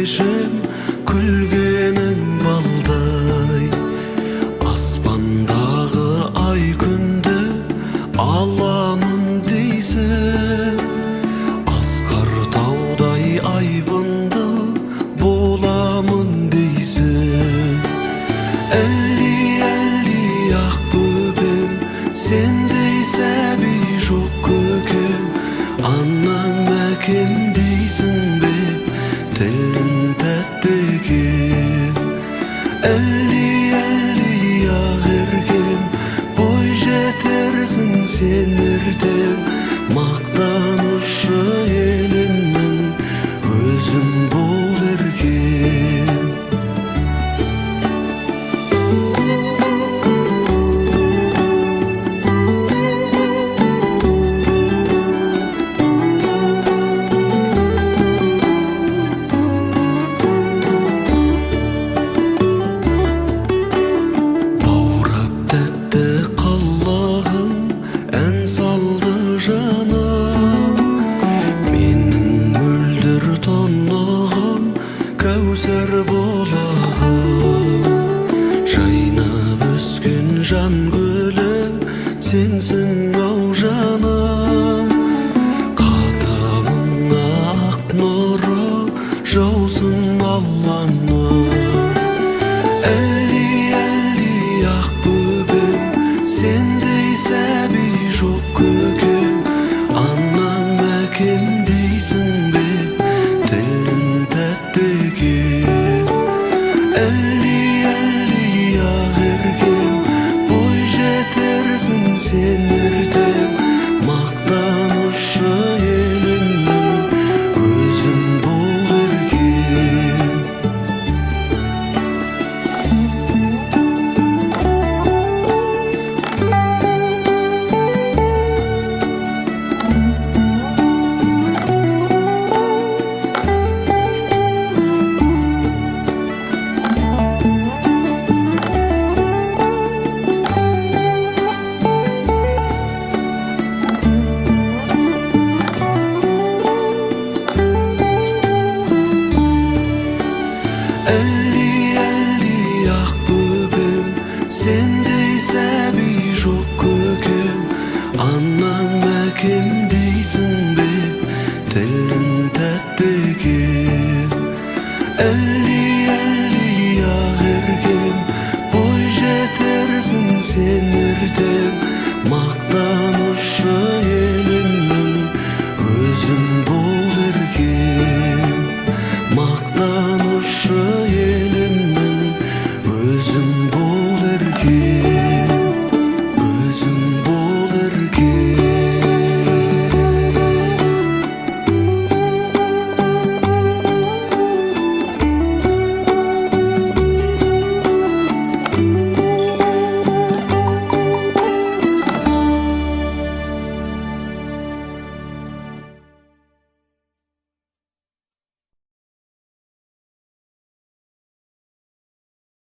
Еркешім, күлгенің балдай. Аспандағы ай күнді аламын дейсің, асқар таудай айбынды боламын дейсің. Әлли, әлли, ақ бөпем, сендей сәби жоқ көкем. Анам, әкем дейсің бе, тілің тәтті екен. Әлли, әлли, ақ еркем, бой жетерсің сен ертең. Мақтанышы еліңнің, өзің бол еркем. Баурап тәтті қылығың, ән салды жаным. Менің мөлдір тұнығым, кәусар бұлағым. Жайнап өскен жан гүлі сенсің ау, жаным. Қадамыңа ақ нұры жаусын Алланың. Әлли, әлли, ақ бөпем, сендей сәби жоқ көкем. Анам, әкем дейсің бе, тілің тәтті екен. Әлли, әлли, ақ еркем, бой жетерсің сен ертең. Мақтанышы еліңнің, өзің бол еркем. Әлли, әлли, ақ бөпем, сендей сәби жоқ көкем. Анам, әкем дейсің бе, тілің тәтті екен. Әлли